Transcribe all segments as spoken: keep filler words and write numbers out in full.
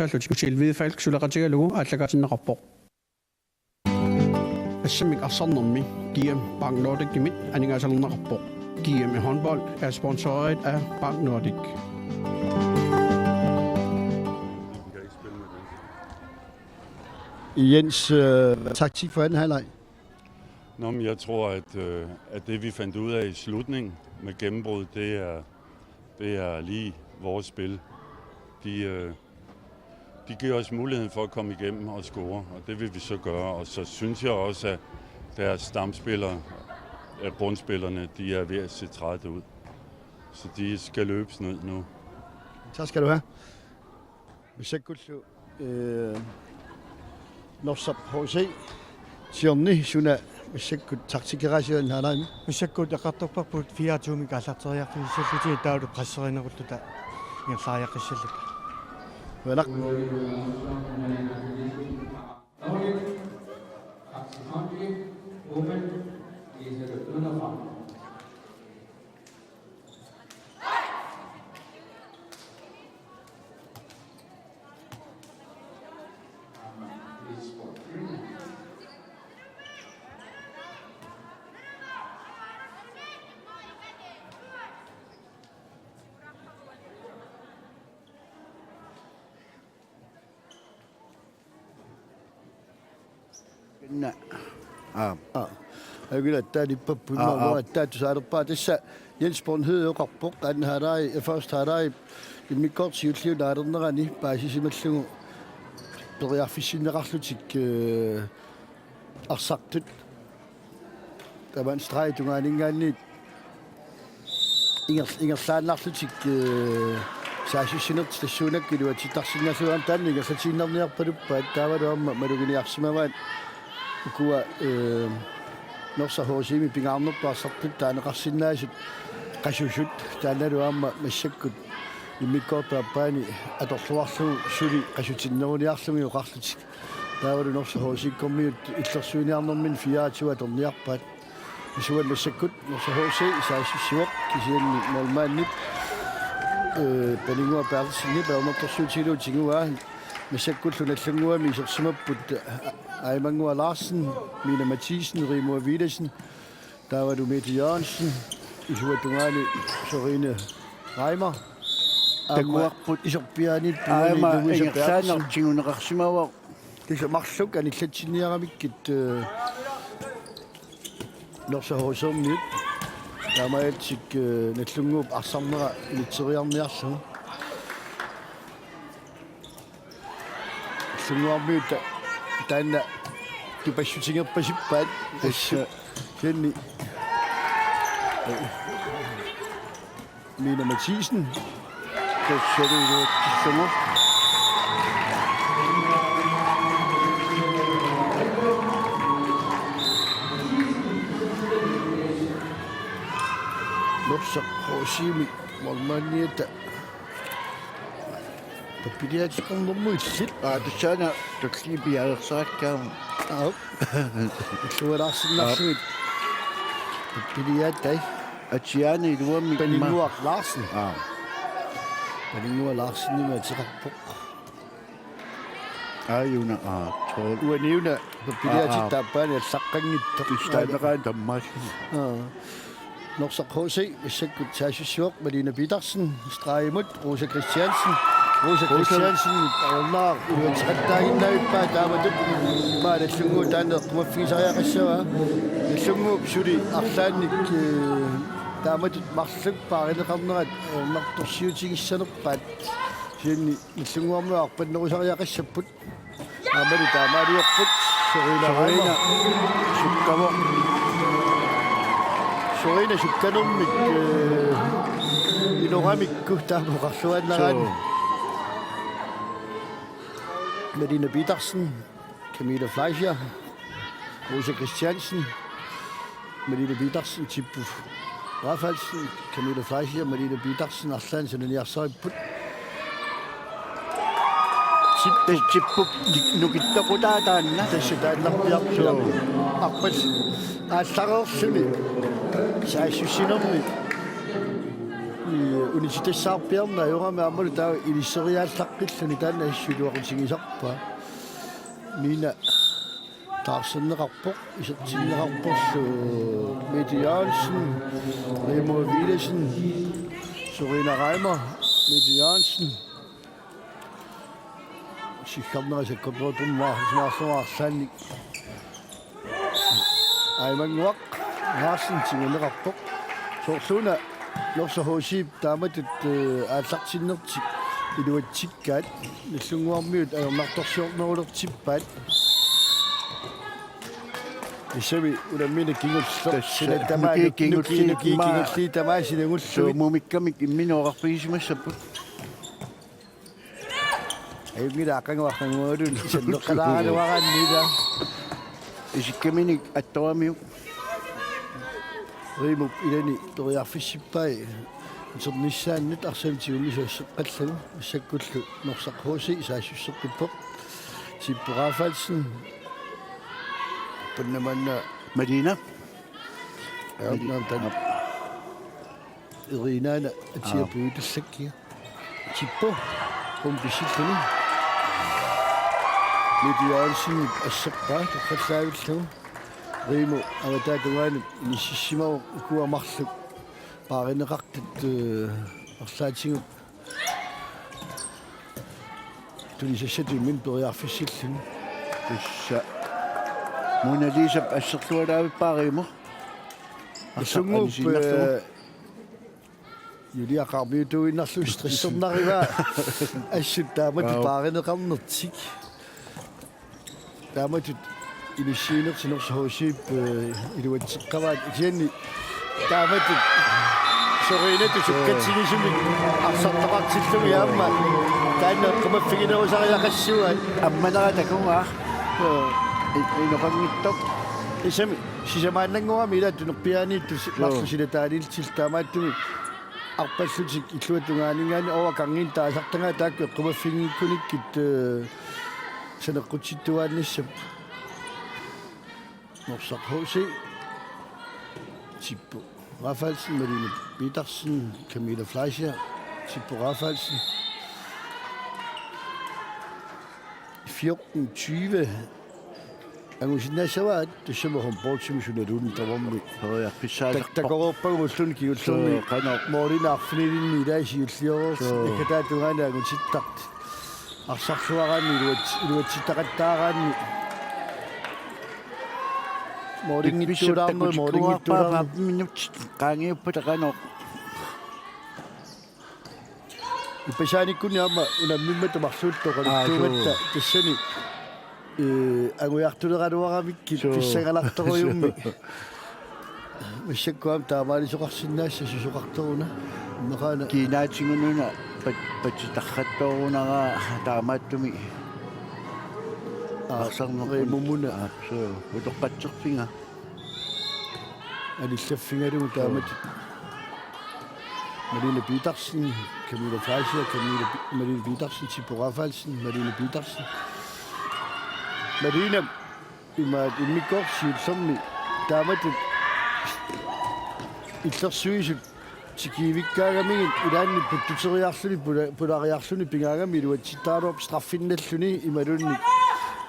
Taallutik Michel Hvidefalk suleqatigalugu aallakaatinneqarpoq. Assammik arsarnermi G M Bank Nordicimit aningaasalerneqarpoq. G M i håndbold er sponsoreret af Bank Nordic. Jens, øh, taktik for anden halvleg? Nå, men jeg tror, at, øh, at det, vi fandt ud af i slutningen med gennembrud, det er, det er lige vores spil. De, øh, de giver os muligheden for at komme igennem og score, og det vil vi så gøre. Og så synes jeg også, at deres stamspillere, af grundspillerne, de er ved at se trætte ud. Så de skal løbes ned nu. Tak skal du have. Massakkut, øh, Norsaq H C, siorna suna massakkut taktikeraasian halaami. Massakkut eqqartorparput fire to-mik aallarteriarfissallutik taavalu presserinerulluta ingerlariaqqissalluta. Uanaq. Inna. Aa. Aa. Ajunngilaq, aatsaat ippapput. Aa, aa. Aatsaat tusaalerpaa tassa. Jens Bornhede oqarpoq, anden halvleg, øh, første halvleg immikkoortut siulliup naalernerani paasisimallugu periarfissinneqarlutik, øh, arsartut. Tamanna stregip tungaaninngaanniit inger-, ingerlaannarlutik, øh, saassussinertik tassuunakkut iluatsittarsinnaallutik, aamma taanna ingerlatiinnarniarpaluppaat, taavalu aamma maluginiarsimavaat ukua, øh, Norsaq H C-mi pingaarnertut arsartut taaneqarsinnaasut qasusut, taannalu aamma massakkut immikkoortup aappaani atorluarlugu suli qasutinneruniarlugit oqarlutik. Taavalu Norsaq H C-kkormiut illersuiniarnerminni fire to atorniarpaat. Isuani massakkut Norsaq H C saassussivoq, kisianni målmandip, øh, Paninnguaq Berthelsenip ajornartorsiutigalugu tiguaa. Massakkullu Nagdlunguami isersimapput Aimannguaq Larsen, Mina Mathiesen, Rigmor Villadsen, taavalu Mette Jørgensen, isuata tungaani Sørine Reimer. Aamma takuarput isorpiaaniit tungaani aamma Louise Berthelsen. Ingerlaannaq tiguneqarsimavoq. Tassa marluk anillatsinniaramikkit, øh, Norsaq H C-miut. Taamaalillutik, øh, Nagdlunguup arsarnera initseriarniarlugu. Nagdlunguarmiut ta-, taanna tupassutigerpasippaat. Tassa. Kisianni Mina Mathiesen. Tassalu iluatsillugu. Norsaq H C-mi målmandiata pappiliaatiqarnermut illit. Aa, tassaana tulliit piareersarakkit. Aap. Illualaarsinnarlugit. Aap. Pappiliaatai. Atsiaana iluamik. Paninnguaq Larsen. Aa. Paninnguaq Larsenimik ateqarpoq. Aajuna, aa, tolv. Uaniuna pappiliaatit, aa, aa, taappaani allaqqanngitsoq. Tassa taanna qanoq tammaalluni. Aa. Norsaq H C massakkut saassussivoq, Malene Petersen stregimut, Rosa Christiansen. Rosa, Rosa Christiansen ajornaq iluatseqattaaginnavippoq taamatut. Immaqa Nagdlunguup taanna eqqumaffigisariaqassavaa. Nagdlunguup suli arlaannik, øh, taamatut marluk paarineqarnerat ajornartorsiutigissanerpaat. Kisianni Nagdlunguarmiut arpannerusariaqassapput. Aammalu taamaaliorput. Sørine, Sørine Reimer. Sukkavoq. Sørine sukkanermik, øh, inoramikku taama oqarluaannaraanni. Suu. Malene Petersen, Camilla Fleischer, Rosa Christiansen, Malene Petersen, Tippu Rafaelsen, Camilla Fleischer, Malene Petersen, arlaannik sananiarsaripput. Tippu. Tassa Tippu nukittoqutaa taanna. Tassa taannarpiarput. Suu. Arpal aallareerluni. Saassussinermi. Unisitassaarpiarneq ajorami aammalu taava ilisseriaallaqqilluni taanna assut iluaqutigisarpaa. Mina taarserneqarpoq, isertinneqarporlu Mette Jørgensen, Rigmor Villadsen, Sorina Reimer, Mette Jørgensen. Sikkarnera sakkortuuttummaa simaarluarlaannik. Aimannguaq Larsen tiguneqarpoq. Soorluuna Norsaq H C-p taamatut, eh, aallartinnertik iluatsikkaat. Nallunnguarmiut ajornartorsiornerulertippaat. Tassami unammineq kingulleq. Tassa sila tamaat nukiit kingulliit, nukiit kingulliit tamaasa ilagullugu. Suumumikkamik imminut oqarfigisimassapput. Ajunngilaq aqaguarnanguarun sanneqqalaaraluaraanni ila. Isikkaminik attoramiuk. Rigmor ilani periarfissippai. Isernissaannut arsamik tigummisut asseqqallagu. Massakkullu Norsaq H C saassusseqqippoq. Sippo Rafaelsen. Punnamaanna. Malina. Aap, naam, tan. Aap. Irinaana atia. Aap. Puitallakkia. Sippo. Qummut pissilluni. Mette Jørgensen asseqqaa toqqallavillugu. Rigmor avataata tungaanut inississimavoq ukua marluk paarineqartut, eh, arlaatigut tunisassatut imminut periarfissilluni. Tassa Mona Lisap asserlualaavippaa Rigmor. Assunguup, anisiinnarlugu, eh, Julia Qarmiutuinnarlu stressernarivaa assut taamatut. Wow. Paarineqarnertik. Taamatut inissiinertik Norsaq H C-p, eh, iluatseqqavaat kisianni taamatut Sorinatut sukkatsigisumik arsartoqartillugit aamma taanna eqqumaffiginerusariaqassuaat. Ammanera takugaa. Joo. I-, inoqanngitsoq. Tassami sisamaannanngorami ila tunerpiaaniittut si-, joo, marluk silataaniillutik taamaattumik arpallutik illuatungaaninngaanniit uanga kangiinneq taasartagaa taakku eqqumaffiginnikkunikkit, eh, saneqqutsittuaannassapput. Norsaq H C. Sippo Rafaelsen, Malene Petersen, Camilla Fleischer, Sippo Rafaelsen. Fjorten tyve. Angusinnaassavaat tassami håndboldi sunaluunniit tamarmi. Periarfissaasarpoq. Tak-, takoreerpagut ulluni kingullerni. Soo, qanoq. Målinik arfinilinnik ilaat siulliuvoq. Soo. Ikkataata tungaanut angutittartut. Arsarluaraanni iluat-, iluatsitaqattaaraanni. Målinngitsuulaarneq, målinngitsuulaarneq. Femten minutsit qaangiuppata qanoq. Ippasaanikkunni aamma unammimmata marluulluta oqaluttuugatta. Aa, suu. Tassani, eh, angujartuleraluaramikkit. Suu. Pissanganartorujummik. Massakkut aamma taamaalisoqarsinnaassasut susoqartoruna. Immaqa una. Kiinaatigununa pat-, patitarrattoorunara taamaattumik. Aa, arsarneq. Rigmormuna. Aa, suu. Utoqqatserfiga. Anillaffigalugu taamatut. Malene Petersen, Camilla Fleischer, Camilla Pe-, Malene Petersen, Sippo Rafaelsen, Malene Petersen. Malene imaat immikkoortoq siullermi taamatut illersuisut tikiivikkaagamigit ilaanni puttuteriarluni pula-, pulariarluni pigaagami iluatsittaraluarpoq straffinnalluni imaluunniit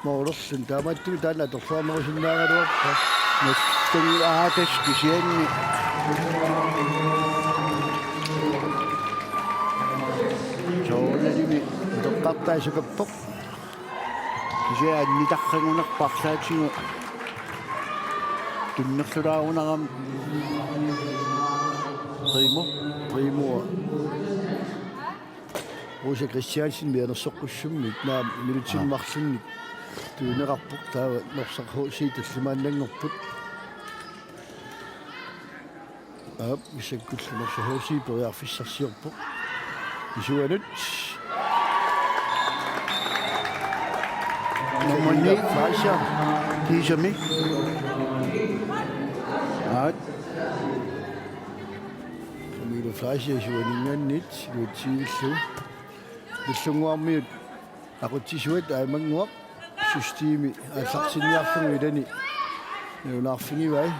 målerluni. Taamaattumik taanna atorluarnerusinnaagaluarpoq. Nallunngilara tassa kisianni. Soorunalimi utoqqartai sukappoq. Kisianni annitarragunarpoq arlaatigut tunnerlulaarunarami. Primo. Primo. Rosa Christiansen mianersoqqussummik. Naam, minutsinik marlunnik tunineqarpoq, taava Norsaq H C tallimaannanngorput. Aap, massakkullu Norsaq H C periarfissarsiorpoq. Isuanut. Nummer ni. Fleischer. Kiisami. Aat. Camilla Fleischer isuaninngaanniit, iluatsivillugu. Nallunnguarmiut aqutsisuat Aimannguaq systemi aallartinniarlugu ilani nalunaarfigivai.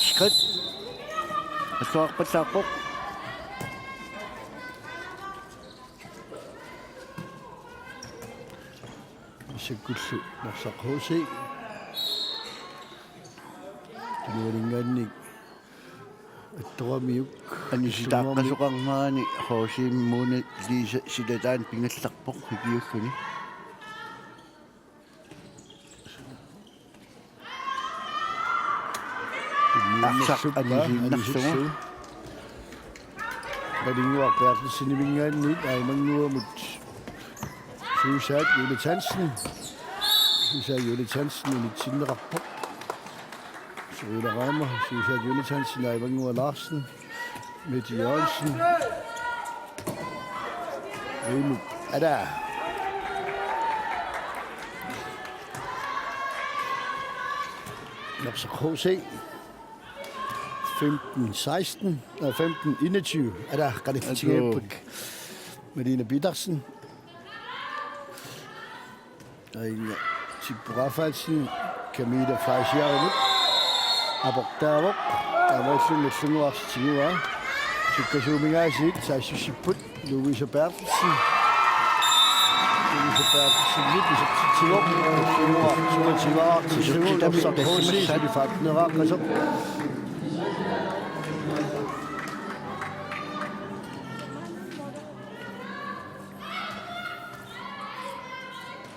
Skridt. Suarpallaarpoq. Massakkut Norsaq H C tunuaninngaanniit attoramiuk anisitaaqqasoqarnerani H C-mi Mona Lisa silataani pigallarpoq ikiulluni. Arsaq anisiinnarlugu. Malinnguaq Berthelseniminngaanniit aamma Malinnguamut Susaat Jonathansen. Susaat Jonathansen unitsinneqarpoq. Suularaama Susaat Jonathansen, Aamma Malinnguaq Larsen. Mette Jørgensen. Reimut. Ada. Norsaq H C. Femten seksten. Nej, femten enogtyve. Ada, kan ikke Ajo. Malene Petersen. Aina Tippu Rafaelsen, Camilla Fleischer. Aportaavoq. Aamma Nallunnguaq arsaq tiguaa. Sukkasuumik aasiit saassussipput. Louise Berthelsen. Louise Berthelsen, isertitsivoq. Nallunnguaq sumativaartillugu. Isertitami Norsaq H C tasimassaat. Suli femten-eqaqqasoq.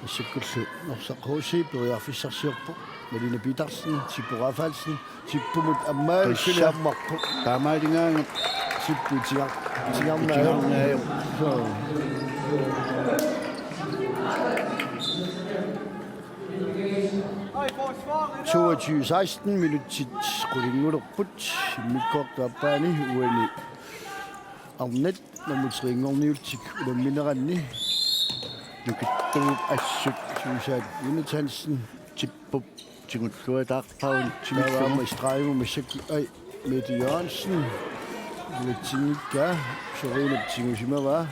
Massakkullu Norsaq H C periarfissarsiorpoq. Malene Petersen, Tippu Rafaelsen, Tippumut ammaalilluni Tassa. Ammarpoq. Taamaaligaangat. Tippu tigar-, tigarnaajoq. Tigarnaajoq. Soo. Toogtyve seksten, minutsit qulingulerput. Immikkoortup aappaani uani arnat nummer tre-nngorniullutik unammineranni. Nukittuup assut. Susaat Jonathansen. Tippup tigulluataarpaat. Taava aamma timillugu. Stregimut massakkut, ai, Mette Jørgensen. Iluatsinngikkaa, Sorinap tigusimavaa.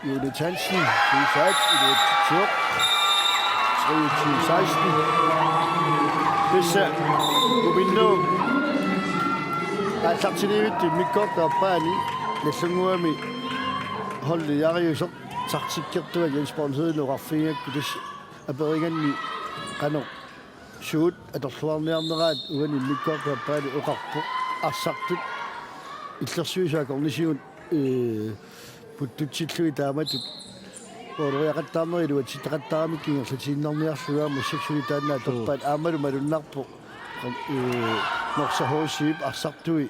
Jonathansen, Susaat, iluatsitsivoq. Treogtyve seksten. Tassa, uminnuup aallartiliivittup immikkoortup aappaani Nallunnguami holdi Jariusoq taktikkertuat Jens Bornhedeni oqarfigigakku tassa aperiganni qanoq suut atorluarniarneraat uani immikkoortup aappaani oqarpoq arsartut illersuisut akornisigut, ee, puttutsillugit taamatut måleriaqattaarnerit iluatsitaqattaaramikkit ingerlatiinnarniarlugit aamma massakkut taanna atorpaat aammalu malunnarpoq, ee, Norsaq H C-p arsartui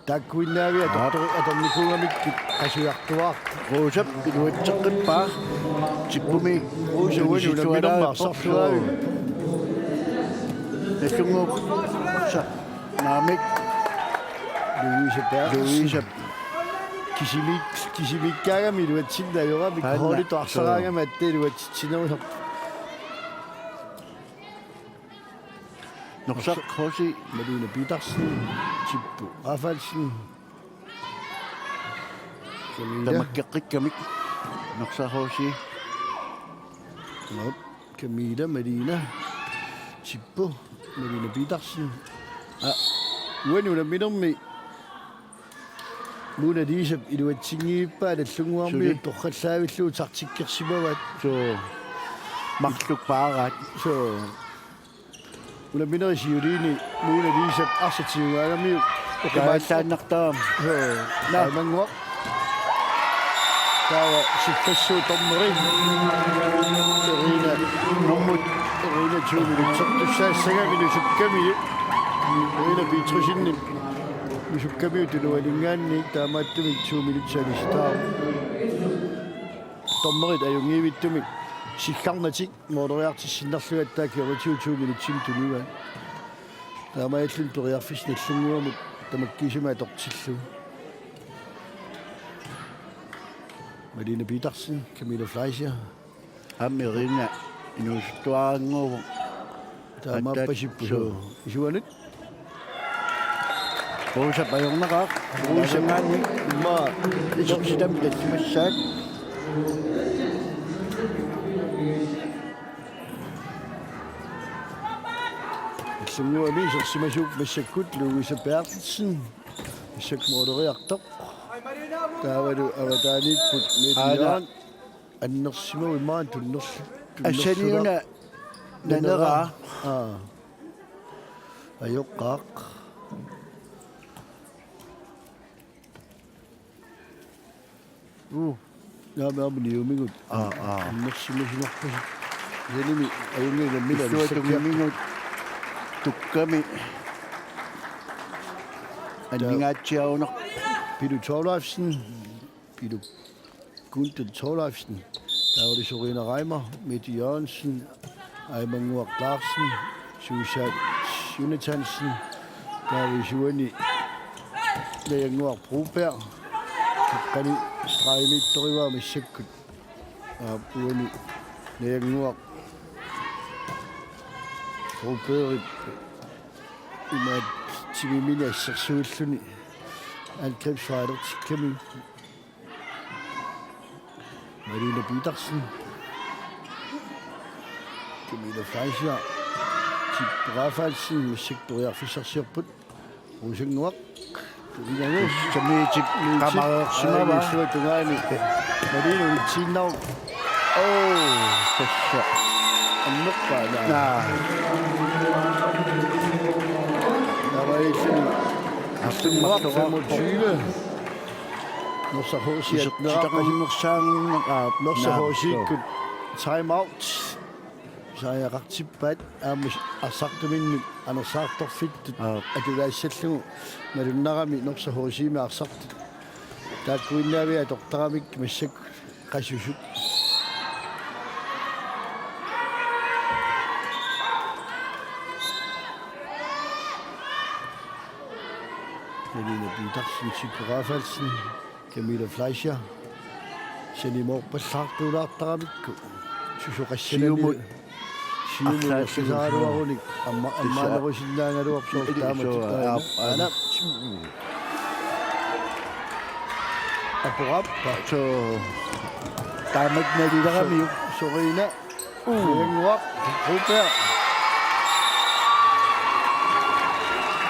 taakkuinnaavia Aap. Atortori-, atornikuugamikkit qasujartuaarpoq. Ruusap iluatseqqippaa. Tippumi Ruusap uani unamminermi arsarluaavik. Nallunnguup. Sa-, naamik. Louise Berthelsen. Louise. Kisimi-, kisimiikkaangami iluatsinneq ajoramik. Taanna. Holditut arsaraangami atta iluatsitsinerusarpoq. Norsaq H C. Malene Petersen, Tippu Rafaelsen. Camilla. Tamakkeqqikkamik. Norsaq H C. Nope. Camilla, Malene. Tippu, Malene Petersen. Aa, uani unamminermi Mona Lisap iluatsinngivippaa Nallunnguarmiut. Suli. Torrallaavillugu taktikkersimavaat. Soo. Marluk paaraat. Soo. Unamminerit siuliini Mona Lisap arsaq tigugaangamiuk oqimaat-, kaallaannartaram. Soo. Naa. Aamma Malinnguaq. Taava sikkassuup dommeri. Irina. Nummut. Irina to minutsertussaassagami nusukkamiuk. Irina Petrussenip nusukkamiuk tunuaninngaanniit taamaattumik to minutsit anisitaavoq. Dommerit ajunngivittumik siggarnatik måleriartissinnarlugu attaakki oqitigut to minutsinik tunuaat. Taamaalilluni periarfissaq Nallunnguamut tamakkiisumik atortillugu. Malene Petersen, Camilla Fleischer. Aamma Irina inuusuttuarannguuvoq. Taamaappasippoq. Attaat suu. Isuanut. Ruusap ajornaqaaq. Ruusap. Ruusangaanni. Immaqa. Isertitami tasimassaat. Nallunnguami isersimasuuvoq massakkut Louise Berthelsen. Massakkut mooleriartoq. Taavalu avataaniipput Mette Aana. Jørgen. Annersimavimmaat tunnerl-, tunnerluna. Assaniuna naneraa. Aa. Ajoqqaaq. Uu. Naamik aamma niumigut. Aa, aa. Annersimasinarpasi. Ianimi ajunngilaq nammineq. Illuatunngimigut tukkami. Taa. Aningaatsiarunarpoq. Pilu Thorleifsen. Pilu Gunden Thorleifsen. Taavalu Sorina Reimer, Mette Jørgensen, Aimannguaq Larsen, Susaat Jonathansen, taava isuani Najannguaq Broberg, qeqqani stregimiittorivaa massakkut. Aap, uani Najannguaq Brobergip imaattumik assersuilluni angrebsfejlertikkami. Malene Petersen. Camilla Fleischer. Tippu Rafaelsen, massakkut periarfissarsiorput. Rosannguaq. Tunigalu. Samiitip qamareersimavaa. Ai, suatungaani. Malene ulitsiinnaruk. Oo, tassa. Annerpaaq, naa. Naa. Narailluni. Arfinnguaq femogtyve. Norsaq H C-at. Isertitaqarnersaanngorneq, aa, Norsaq naa, H C-kkut. Time out. Saaneqartippaat aamma arsartuminnut anersaartorfittut. Aap. Atulaassallugu malunnarami Norsaq H C-mi arsartut. Taakkuinnaavik atortaramik massakkut qasusut. Malene Petersen, Tippu Rafaelsen, Camilla Fleischer. Sanimoorpallaartuulaartaramikku. Susoqassanani. Siumut. Siumut arsaaruarunik. Amma, tassa. Ammaanerusinnaagaluarpoq soorlu taamatut. Soo, aap, aap. Aana. Apuqaappa. Soo. Taamatut nalileramiuk. So-, Sorina. Uu. Najannguaq Broberg.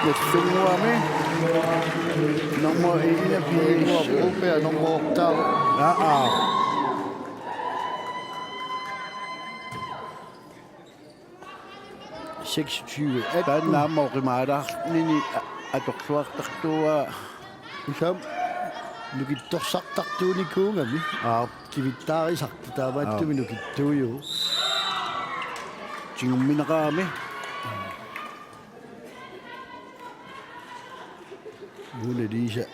Nutsunnguami. Nummer enogfirs. Najannguaq Broberg, nummer otte. Aa, aa. Seksogtyve atten. Taanna aamma oqimaalaarnini a-, atorluartartuuaa. Ussami nukittorsartartuunikuugami. Aap. Kivittaarisartoq taamaattumik. Aap. Nukittuujuvoq. Tigummineqarami. Mona Lisa.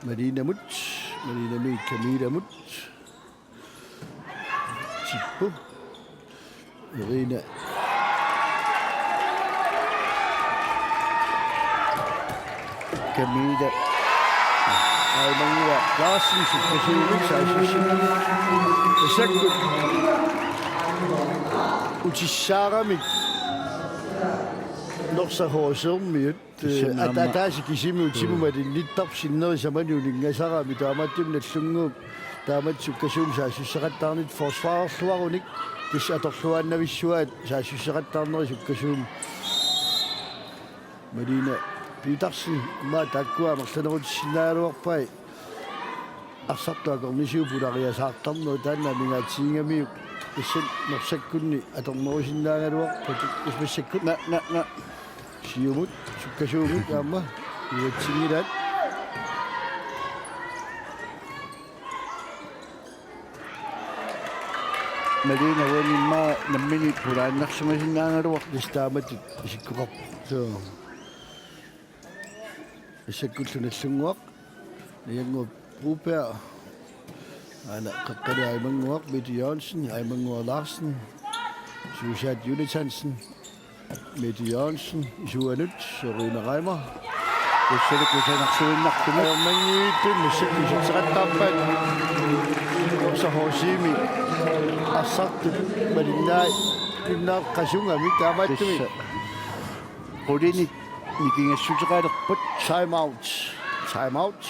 Malinamut. Malinamiit Camillamut. Tippu. Irina. Camilla. Aimannguaq Larsen, sukkasuumik saassussivoq. Massakkut utissaaramik Norsaq H C-miut. Tassa aamma. At-, ataaseq kisimi utimut. Mm. Malinnittarpoq sinneri samani uninngasarami, taamaattumik Nagdlunguup taamatut sukkasuumik saassussaqattaarnittoq forsvarerluarunik, tassa atorluaannavissuaat saassussaqattaarneri sukkasuumik. Malene Petersen, aamma taakkua amerlanerutissinnaagaluarpai. Arsartut akornisigut pulariasaartarnerat taanna amigaatigigamiuk. Tassa Norsakkunni atornerusinnaagaluarput, tassa massakkut. Na, na, na. Siumut, sukkasuumik aamma iluatsinngilaat. Malene uani immaqa nammineq pulaannarsimasinnaagaluarpoq. Tassa taamatut isikkoqarpoq. Soo. Massakkullu Nagdlunguaq. Najannguaq Broberg. Aana qeqqani Aimannguaq, Mette Jørgensen, Aimannguaq Larsen. Susaat Jonathansen. Mette Jørgensen, isuanut, Sorina Reimer. Tassalu kusanarsuinnartumik. Ajornannguit massakkut isertitaqattaarpaat. Norsaq H C-mi arsartut malinnaat, pinnaarqasugami taamaattumik. Tassa. Qulinik nikingassuteqalerput. Time out. Time out.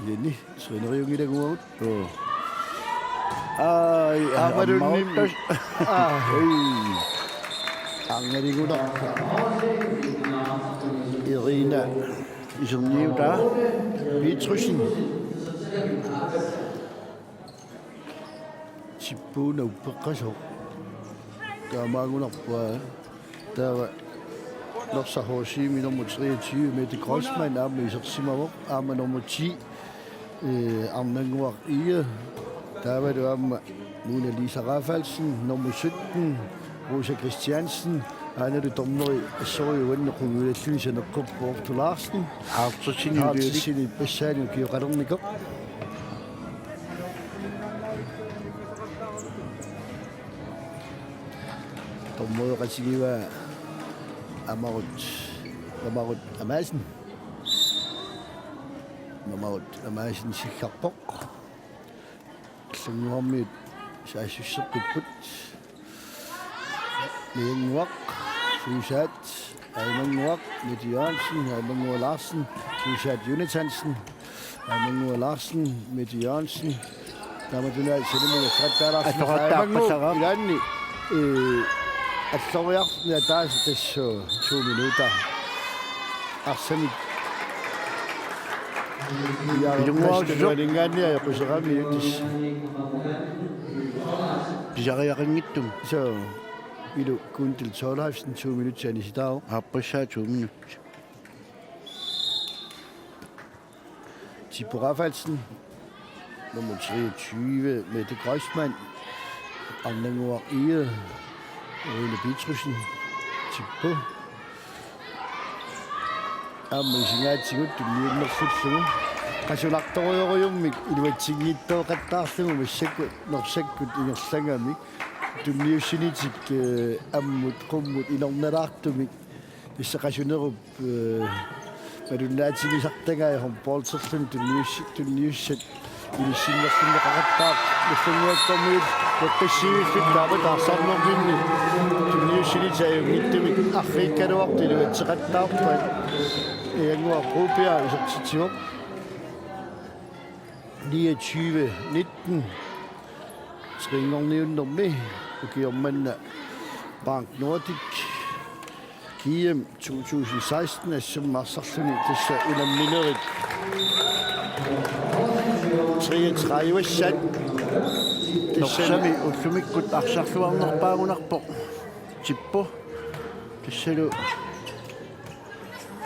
Jenny, trænerijunngilaq uagut. Oo. Ai, aamalunni. Aamma uttas. Aa. Ei. Angaligunaq Irina Iserniutaa Petrussenip tippuuna uppeqqasoq. Taamaagunarpaa taava Norsaq H C-mi nummer treogtyve, Mette Kreutzmann, aamma isersimavoq, aamma nummer ti, øh, Arnannguaq Egede. Taavalu aamma Mona Lisa Rafaelsen, nummer sytten, Rosa Christiansen, aanalu dommeri assorujuk uannut qungujulalluni saneqquppoq Otto Larsen. Halvtredsini ukiulik. Halvtredsini ippassaanik ukioqalernikoq. Dommerioqatigivaa Amarut, Amarut Amassen. Amarut Amassen siggarpoq. Allanngormiut saassusseqqipput. Mejannguaq, Suusaat, Aimannguaq, Mette Jørgensen, Aimannguaq Larsen, Suusaat Jonathansen, Aimannguaq Larsen, Mette Jørgensen. Tamatuna salimiga Fredrik Larsen. Attoqattaarpassaaq. Aimannguaq ilaanni, øh, alloriarluni ataaseq tassa to minutter. Arsamik. Ilunguarusup. Ilunguarusup. Aningaanniaq ajoquserami utis. Pisariaqanngitsumik. Så, Ilu Kundel Thorleifsen, to minutter, anisitaavoq. Aappassaa to minutter. Tippo Rafaelsen, nummer treogtyve, Mette Kreutzmann, Arnannguaq Egede, Rune Petersen, Tippo. Aamma isingaatigut tunniunnersullugu. Qasunartorujorujummik iluatsinngitsoqattaarlugu massakkut Norsakkut ingerlagamik. Tunniussinitik, øh, ammut, qummut, inornalaartumik. Tassa qasunerup, øh, malunnaatigisartagai håndbolderluni tunnius-, tunniussat inissinnerunneqaqattaarput. Nagdlunguakkormiut peqqissiviffik taama taarsaarnerminni tunniussinitik ajunngitsumik arriikkaluartut iluatseqattaarpaat. Ajannguaq Broberg isertitsivoq. Niogtyve nitten. Trinngorniunnermi ukioq manna Bank Nordic G M to tusind seksten assut arsarluni tassa unamminerit treogtredive-sat. Tassami ullumikkut arsarluarnerpaagunarpoq Tippo. Tassalu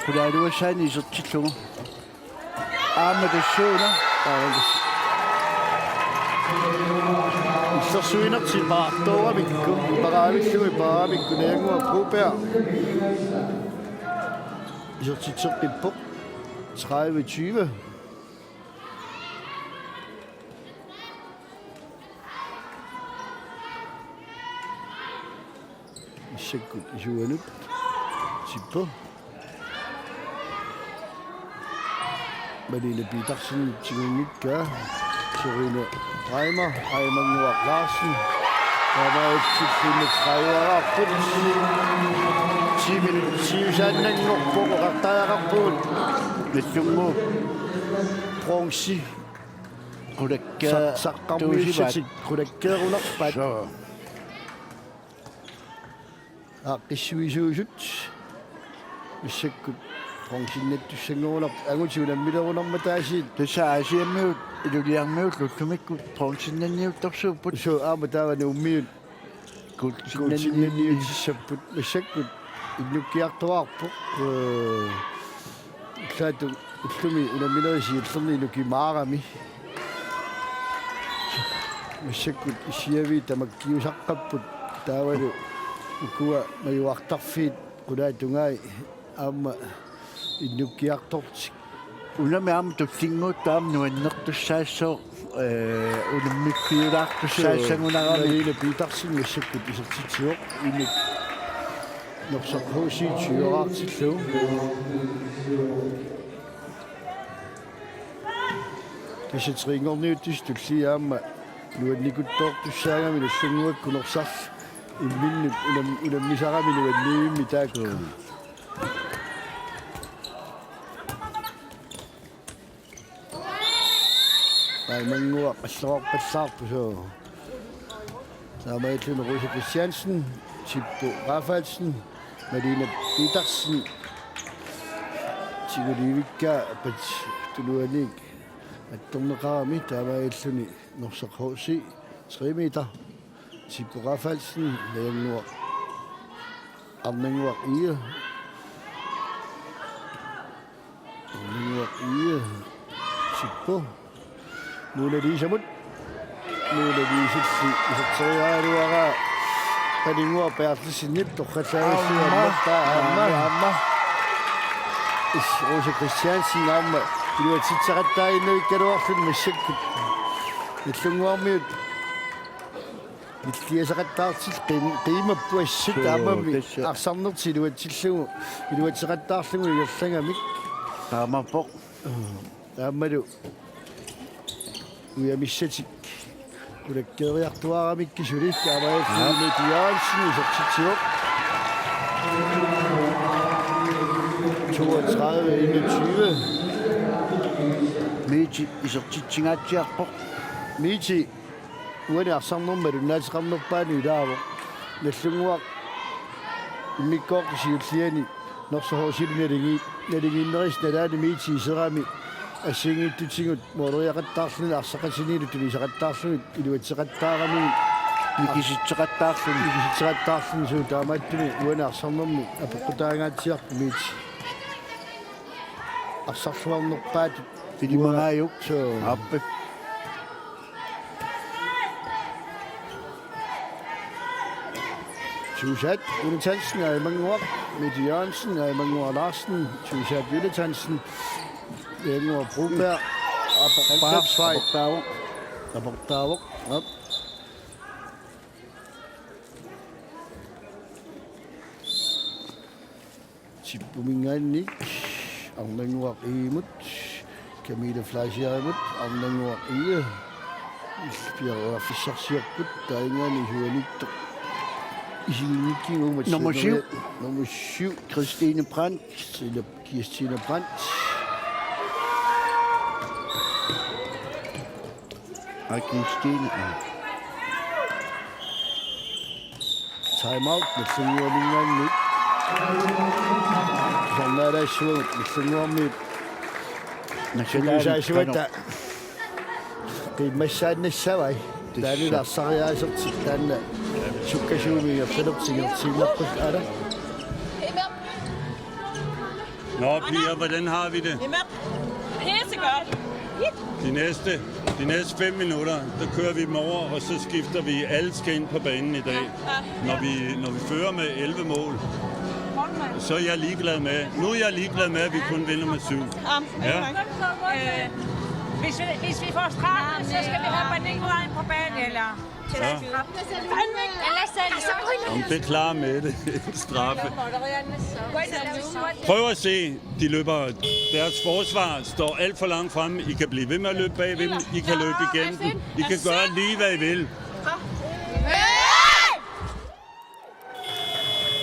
qulaaluassaanik isertillugu. Aamma tassuuna. Aamma tassa. Illersuinertik paartooramikku, paraavillugit paaraaramikku, Najannguaq Broberg isertitseqqippoq. Tredive tyve. Massakkut isuanut Tippo. Malene Petersen tiguunngikkaa. Serine Reimer, Aimannguaq Larsen. Taamaalilluni tredive-raarput. Ti minutsit siusaannanngorput, oqartariaqarpugut. Nagdlunguup bronze. Qulakka-, sa-, saqqummiussatik qulakkeerunarpaat. Soo. Aaqqissuisuusut. Massakkut bronzinnattussanngorunarput. Angutit unammilerunarmata aasiit. Tassa Aasiammiut, Iluliarmiut ullumikkut bronzinnanniuttorsuupput. Soo, aamma taava Nuummiut. Guldsinnanni-, guldsinnanniutissapput massakkut innukkiartuaarpoq. Øh, ullaatut ullumi unamminerit siullerni inukkimaarami. Massakkut issiaviit tamakkiusaqqapput taavalu ukua majuartarfiit qulaatungai aamma innukkiartortik. Unami aamma tullinnguuttoq aamma nuannertussaassooq, øh, unammikkiulaartussaassagunarami. Malene Petersen massakkut isertitsivoq, inuk Norsaq H C tyveraartillugu. Tassa trinngorniuttussat tulliit aamma nuannikuttoortussaagami Nagdlunguakkut Norsaq imminnut unam-, unammisarami nuanniivimmi taakku. Mm. Aimannguaq allorarpallaarpoq soo. Taamaalilluni Rosa Christiansen. Tippu Rafaelsen, Malene Petersen, tiguliivikkaa apat tuluaniit attorneqarami, taamaalilluni Norsaq H C, tre meter. Tippu Rafaelsen, Nagannguaq, Arnannguaq Egede. Arnannguaq Egede, Tippu. Mona Lisamut. Mona Lisalli iserteriaraluaraa Paninnguaq Berthelsenip torrallaassuarmat aamma, aamma, aamma. Is Rose Christiansen aamma iluatsitseqattaaginnavikkaluarluni massakkut. Nagdlunguarmiut illiasaqattaartillugu qiim-, qiimappoq assut. Suu, taamannak tassa. Arsarnertik iluatsillugu, iluatseqattaarlugu ingerlagamik. Taamaappoq. Aammalu ujamissatik qulakkeeriartuaramikkit suli. Taamaalilluni Mette Jørgensen isertitsivoq. Toogtredive enogtyve. Mette isertitsingaatsiarpoq. Mette uani arsarnermi malunnaateqarnerpaani ilaavoq. Nagdlunguaq immikkoortoq siulliani Norsaq H C-lu naligi-, naligiinnerisa nalaani Mette iserami assigiinngitsutigut mooleriaqattaarluni arsaqatinilu tunisaqattaarluni iluatseqattaarami. Nikisitseqattaarluni. Nikisitseqattaarluni, suu, taamaattumik uani arsarnermi apeqqutaangaatsiarpoq Mette. Arsarluarnerpaatut. Ilimagaajuk. Suu. Aappe. Susaat Jonathansen, Ajmannguaq, Mette Jørgensen, Ajmannguaq Larsen, Susaat Jonathansen, Ajmannguaq Broberg, Aportaavoq, Aportaavoq. Aportaavoq. Aap. Tippuminngaanniit Arnannguaq Egemut, Camilla Fleischerimut, Arnannguaq Egede piareerfissarsiorput, taannaani isuaniittoq isiginnikkiga uuma. Nummer syv. Nummer syv. Christine Brandt. Christine, Christine Brandt. Aa, Christine, aa. Time out, Nagdlunguaminngaanniit. Sornaalaassuagut, Nagdlunguarmiut. Nationalsaassuata. Qiimmassaannassavai. Tassa. Taanna arsariaasertik taanna sukkasuumik ingerlanertik ingerlatsiinnarput, aana. Nå, piger, hvordan har vi det? Pissegodt. De næste, de næste fem minutter, der kører vi dem over, og så skifter vi, alle skal ind på banen i dag. Ja, ja. Når vi, når vi fører med elleve mål, så er jeg ligeglad med, nu er jeg ligeglad med, at vi kun vinder med syv. Ja. Øh, hvis vi, hvis vi får straffe, så skal vi have Baningua ind på banen, eller? Ja. Jamen, det er klar med det. Straffe. Prøv at se, de løber, deres forsvar står alt for langt fremme. I kan blive ved med at løbe bag ved dem. I kan løbe igennem dem. I kan gøre lige, hvad I vil.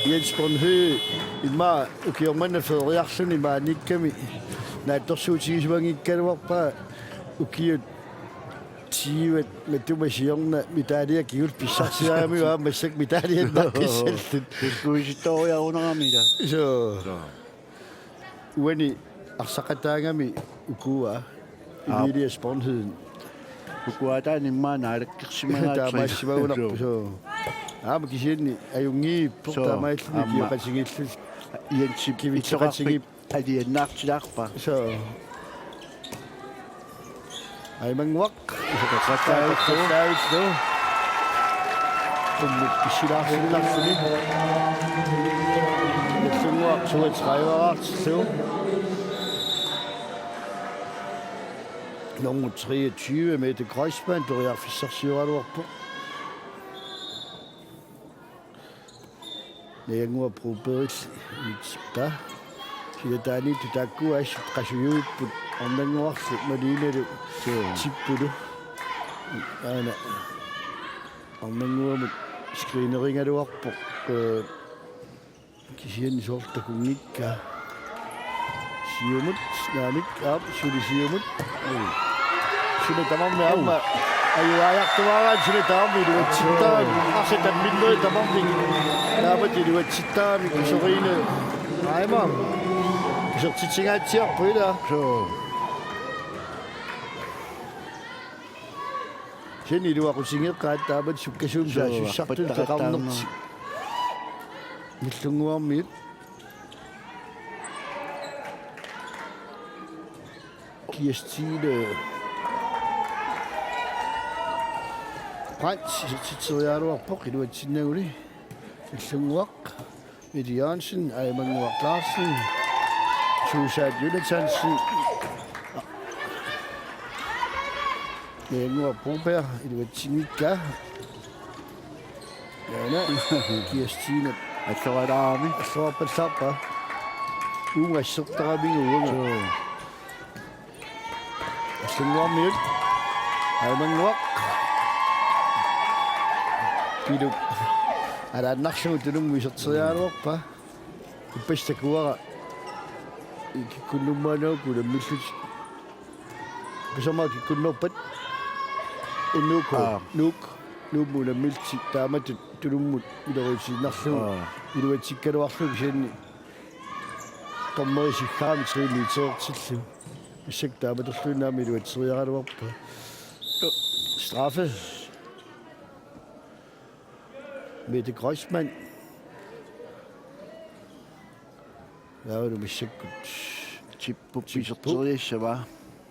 Jens Bornhøj, immaqa ukioq manna feeriarluni maaniikkami naatsorsuutigisimanngikkalaarpaa, ukiut tyvet matuma siorna medalje kingulleq pissarsiaramiuk, aamma massakkut medaljennaqqissallutik. Kuisittooriarunerami ila. Suu. Suu. Uani arsaqataagami ukua. Aap. Emilie Spornheden. Ukua taanna immaqa naalakkersimagaat. Taamaasimagunarpoq, suu. Aamma kisianni ajunngiippoq. Suu, taamaalilluni aamma. Kioqatigiillutik. Jensip kivitsoqatigiippoq. Aliannaartilaarpaa. Suu. Ajmannguaq. Isoqaqqattaarlugu. Isoqaqqattaarlugu. Qummut pissilaarsinnarluni. Nagdlunguaq suatsraivaraartillugu. Nummer treogtyve, Mette Kreuzmann, periarfissarsioraluarpoq. Nagannguaq Brobergilli, Mitsippa. Silataaniittut taakku assut qasujuipput, Arnannguarlu Malinalu. Suu. Tippulu. Aana Arnannguamut screenerigaluarpoq. Ee, kisianni soorlu takunngikkaa. Siumut, naamik, aap, suli siumut. Uu. Suli tamarmi aamma. Ajuaartuaaraan suli tamarmi iluatsittaramik. Arsaq tamminneri tamarmik. Taamatut iluatsittaramik Soriine. Aima. Isertitsingaatsiarpoq ila. Suu. Kisianni iluaqutigeqaat taamatut sukkasuumik. Suu, saassussartut arpattaqattaarneq. Peqarnertik. Nallunnguarmiut. Kirstine Brandt isertitseriaraluarpoq iluatsinnaguli. Nallunnguaq Mette Jørgensen, Aimannguaq Larsen, Susaat Jonathansen, Nallunnguaq Broberg, iluatsinngikkaa. Jaana, Kirstine. Alloralaarami. Allorarpallaarpaa. Uunga assertaramigu uanga. Suu. Nallunnguarmiut. Aimannguaq. Piluk. Alaannarlugu tulummut iserteriaraluarpaa. Ippassaq takuara. Kikkunnummaannagu unammillutik. Kusama kikkunnerpat. Innuuku. Aa. Nuuk. Nuummut unammillutik taamatut tulummut ilorutiinnarlugu. Aa. Iluatsikkaluarlugu kisianni. Dommerip siggaamik tre meterillu. Massakkut taamatorluinnarmik iluatseriaraluarpaa. Straffe. Mette Kreuzmann. Taavalu massakkut. Tippup Tippup. Iserteriassavaa.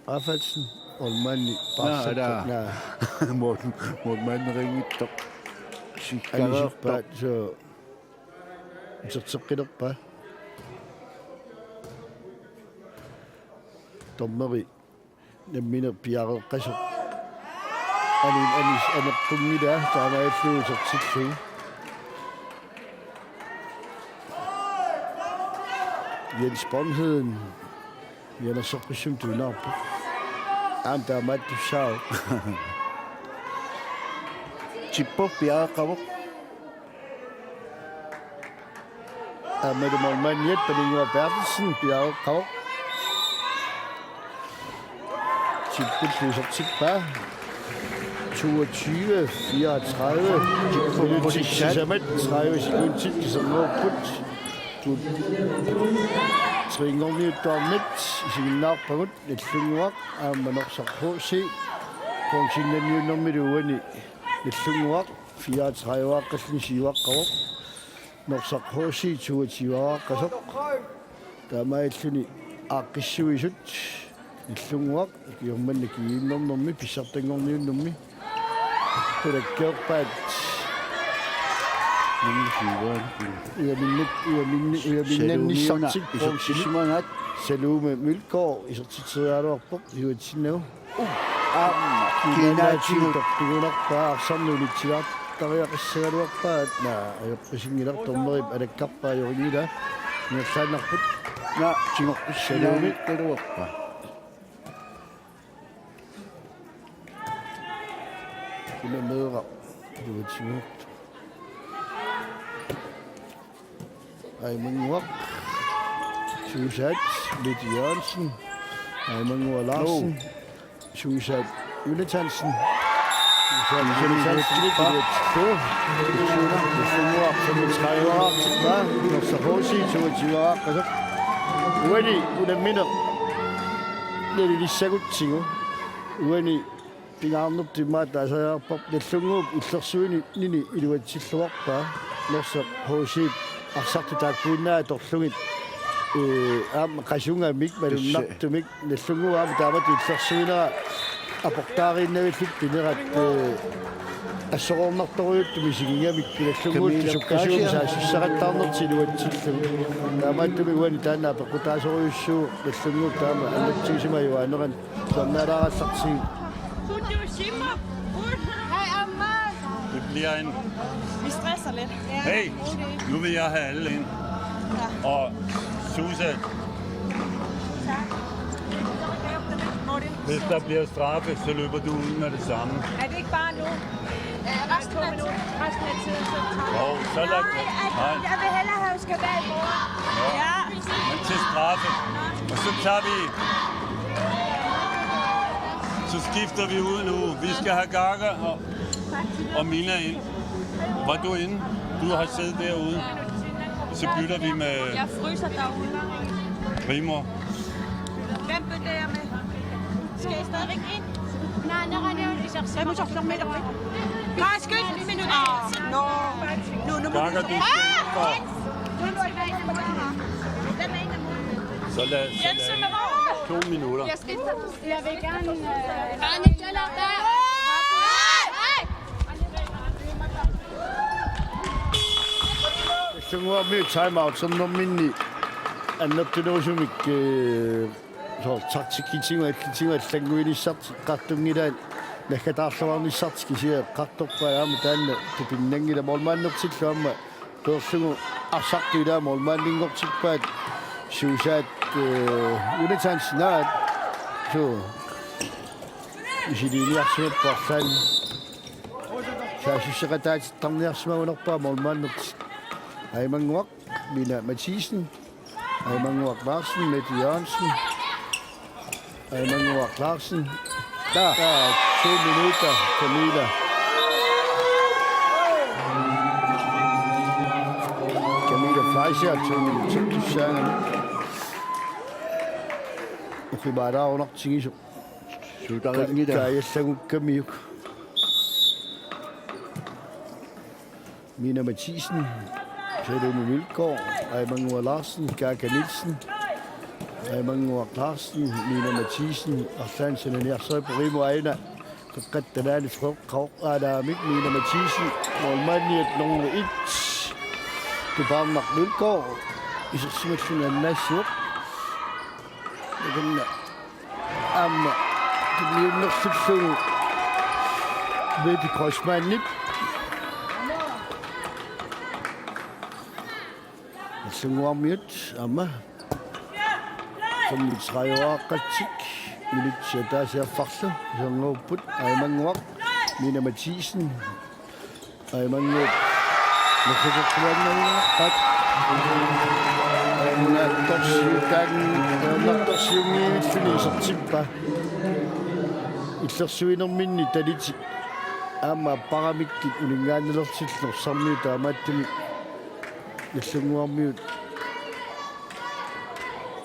Rafaelsen. Målmandi. Naa, paarsatta. Alaa. Naa. Mål-, målmanderinngitsoq. Siggareertoq. Anisippaat, suu. Iserteqqilerpaa. Dommeri nammineq piareeqqasoq. Ani-, anis-, aneqqunngilaa taamaalillugu isertillugu. Jens Bornheden. Mianersoqqissumik tuunaarpoq. Aamma taamaattussaavoq. Tippup piareeqqavoq. Aammalu målmandiat Paninnguaq Berthelsen piareeqqavoq. Tippullu isertippaa. Toogtyve fireogtredive. Tippup minutsit polisat. Sisamat tredive sekundit kiserluarput. Treogtyve-nngorniuttuarnit isiginnaarpagut. Nallunnguaq aamma Norsaq H C. Bronzennanniunnermilu uani Nallunnguaq fireogtredive-aaqqalluni siuaqqavoq. Norsaq H C toogtyve-aaqqasoq. Taamaalilluni aaqqissuisut Nallunnguaq ikiormanna kiinnernermi pissartanngorniunnermi. Qulakkeerpaat. Minni siuaani. Ujaminnik, ujaminni-, ujaminnannissartik. Saluumiuna bronzeni. Isertissimagaat. Saluumi Mølgaard isertitseriaraluarpoq iluatsinnagu. Aamma kiinnaatigut. Kiinnaatigut toqqigunarpaa arsarneq unitsilaartariaqassagaluarpaat. Naa, ajoqqisinngilaq dommerip alakkarpaa ajorinngilaa. Ingerlaannarput. Naa, tigoqqissinnaanngikkaluarpaa. Una meeraq iluatsinnguartoq. Aimannguaq. Suusaat Mette Jørgensen. Aimannguaq Larsen. Suusaat Jonathansen. Suusaat Jonathansen. Iluatsillugu. Nallunnguaq femogtredive-aartippaa. Norsaq H C toogtyve-aaqqasoq. Uani unammineq nalilissagutsigu. Uani pingaarnertut immaqa taasariaqarparput Nallunnguup illersuinini iluatsilluarpaa. Norsaq H C-p arsartut taakkuinnaat atorlugit, ee, aamma qasungamik, malunnartumik, Nallunnguup aamma taamatut illersuinera aportaariinnavillutik pinerat, ee, assoroornartorujussuarmik isigigamikku Nallunnguullu sukkasuumik saassussaqattaarnertik iluatsillugu. Taamaattumik uani taanna apeqqutaasorujussuuvoq Nallunnguup taama annatsigisumik ajuaanerani. Sannaalaagallartigu. Hej, Ammar. Det bliver en... Vi stresser lidt. Hey, nu vil jeg have alle ind. Ja. Og Susan, hvis der bliver straffe, så løber du ud med det samme. Er det ikke bare nu? Øh, resten af tiden. Resten af tiden, så tager vi... Hov, så lad... Nej, nej, nej. Jeg vil hellere have, skal være i morgen. Nå. Ja. Men til straffe. Og så tager vi... Så Skifter vi ud nu. Vi skal have Gaga og, og Mina ind. Var du inde? Du har siddet derude. Så bytter vi med Jeg fryser derude. Rigmor. Hvem bytter jeg med? Skal I stadigvæk ind? Nej, nej, nej, nej. Hvem er så flot med dig? Bare skyld, en minut. Nå. Nu, nu må Gaga, du skal ind for. Så lad, så lad to minutter. Jeg skifter. Jeg vil gerne... Øh... Hej! Hej! Sunguarmi timeout-ernerminni annertunerusumik, eh, soorlu taktikkitigut, allitigut allannguinissartik eqqartunngilaat, naggataarluarnissartik kisianni eqqartorpaat, aamma taanna tupinnanngilaq. Målmandertillu aamma peerlugu arsartut ilaa målmanninngortippaat, suusaat, eh, Jonathansen aat, suu, misiliiniarsimappat arlaannik saassusseqataatittarniarsimagunarpaa målmandertik. Ajmannguaq, Mina Mathisen. Ajmannguaq Larsen, Mette Jørgensen. Ajmannguaq Larsen. Der. Der er to minutter, Camilla. Camilla Fleischer, to minutter. Tussaangami. Ukimaalaarunartigisoq. Suutarinngilaat. Ka-, kaajallagukkamiuk. Mina Mathisen, Salome Mølgaard, Ajmannguaq Larsen, Kaka Nielsen, Ajmannguaq Larsen, Mina Mathisen, arlaannik sananiarsaat Porimo aina, qeqqata naani freqqaoq aalaamik, Mina Mathisen, målmandiat nummer et, Tupaarnaq Mølgaard, isersimalluni annaassivoq. Takanna aamma tunniunnersullugu Mette Kreutzmannip. Nagdlunguarmiut aamma femogtredive-aaqqatsik, minutsit ataasiarfarlu isernerupput. Ajmannguaq, Mina Mathisen. Ajmannguaq. Nukkusertuaannarpaat. Ajunnaattorsiutaanni, ajunnaattorsiunngivilluni isertippaa. Illersuinerminni talitik aamma apparamikkit uninngaannalersillutik Norsarmiut taamaattumik Nagdlunguarmiut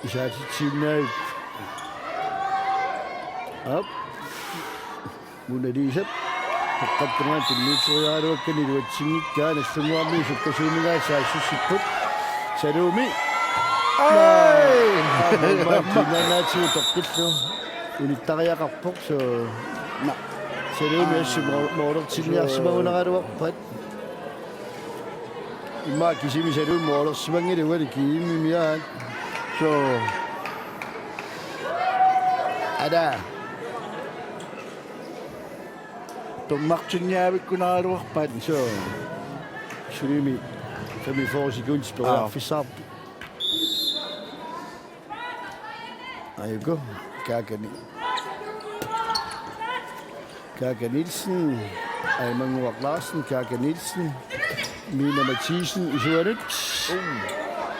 isaatitsiinnaavippoq. Aap. Mona Lisap. Toqqattumaat tunniuteriaraluakkani iluatsinngikkaa, Nagdlunguarmiut sukkasuumik saassussipput. Salumi. Ai! Aamma målmandip kinaanaatigut toqqillugu unittariaqarpoq, suu. Naa. Salumi assut mo-, målertinniarsimagunaraluarpat. Immaqa kisimi Salumi målersimanngilaq uani GM-imi aat. Suu. Ada. Tummartinniavikkunaraluarpat. Suu. Sulimi femogfyrre sekundit periarfissaqarpoq. Ajuku, Kaka Ni-, Kaka Nielsen, Ajmannguaq Larsen, Kaka Nielsen, Mina Mathisen, isuanut.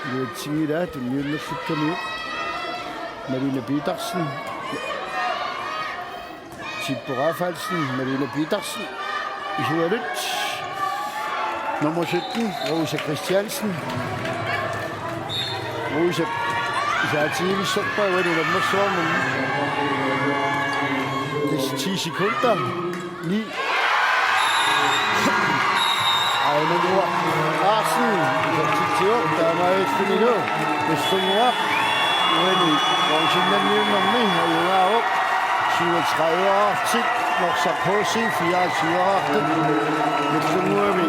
Iluatsinngilaa, tunniunnersukkamiuk. Malene Petersen. Sippo Rafaelsen, Malene Petersen, isuanut. Nummer sytten, Rosa Christiansen. Rosa, isaatiivissorpaa uani unammersuarnermi. Ti sekunder. Ni. Ajmannguaq Larsen, isertitsivoq, taamaalillunilu Nagdlunguaq uani bronzemedaljiunnermi ajugaavoq. Syvogtredive-aartik, Norsaq H C fireogtyve-aartik. Nagdlunguami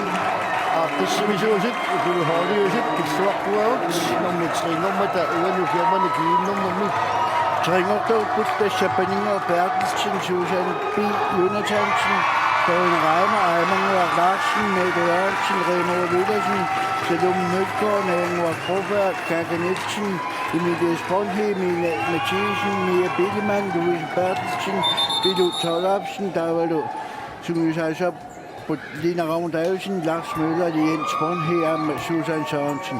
aaqqissuisuusut, ukulu holdiusut, pilluarpugut, nummer tre-nngormata uani ukiormanna GM-ernermi. Tre-nngortuupput tassa Paninnguaq Berthelsen, Susan B. Jonathansen, Karin Reimer, Ajmannguaq Larsen, Mette Jørgensen, Remo Villadsen, Salome Mølgaard, Najannguaq Broberg, Kaka Nielsen, Emilie Sponhe, Mina Mathisen, Mia Bilemann, Louise Berthelsen, Pilu Tollefsen, taavalu sungiusaasapput Lina Ravn Davidsen, Lars Møller, Jens Sponhe aamma Susan Sørensen.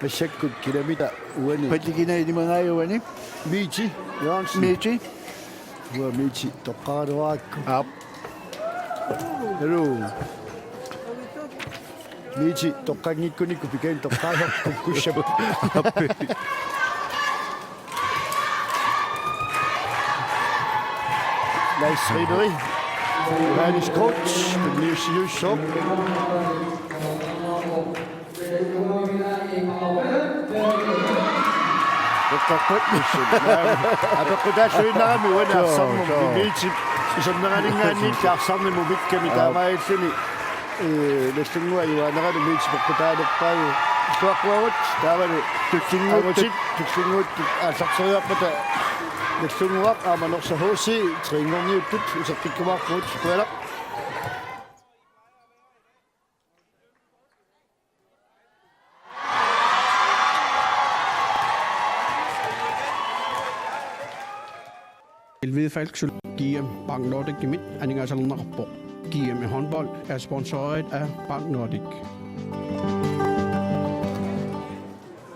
Massakkut kilamita uani. Pallikina ilimangajuani. Miti Jørgensen. Miti. Uanga Miiti toqqaraluarakku. Aap. Hello. Miiti toqqanngikkunikku Pikaani toqqaasarput kukkussappat. Nice Ribery. Johannes Groth, tunniussiussooq. Toqqaqqut. Apeqqutaalluinnarami uani. Joo, arsarnermut. Joo. Miiti iserneraninngaanniit arsarnermut mikkami. Aap. Taamaalilluni, ee, Nagdlunguaq ajuaaneralu Miiti peqqutaalerpaagu. Illuaqquagut taavalu tullinnguuttut. Angutit tullinnguuttut aallarteriarpata Nagdlunguaq aamma Norsaq H C trinngorniuttut utertikkumaarpugut. Qujanaq. Elvide Falk, G M Bank Nordicimit aningaasalerneqarpoq. G M i håndbold er sponsoreret af Bank Nordic.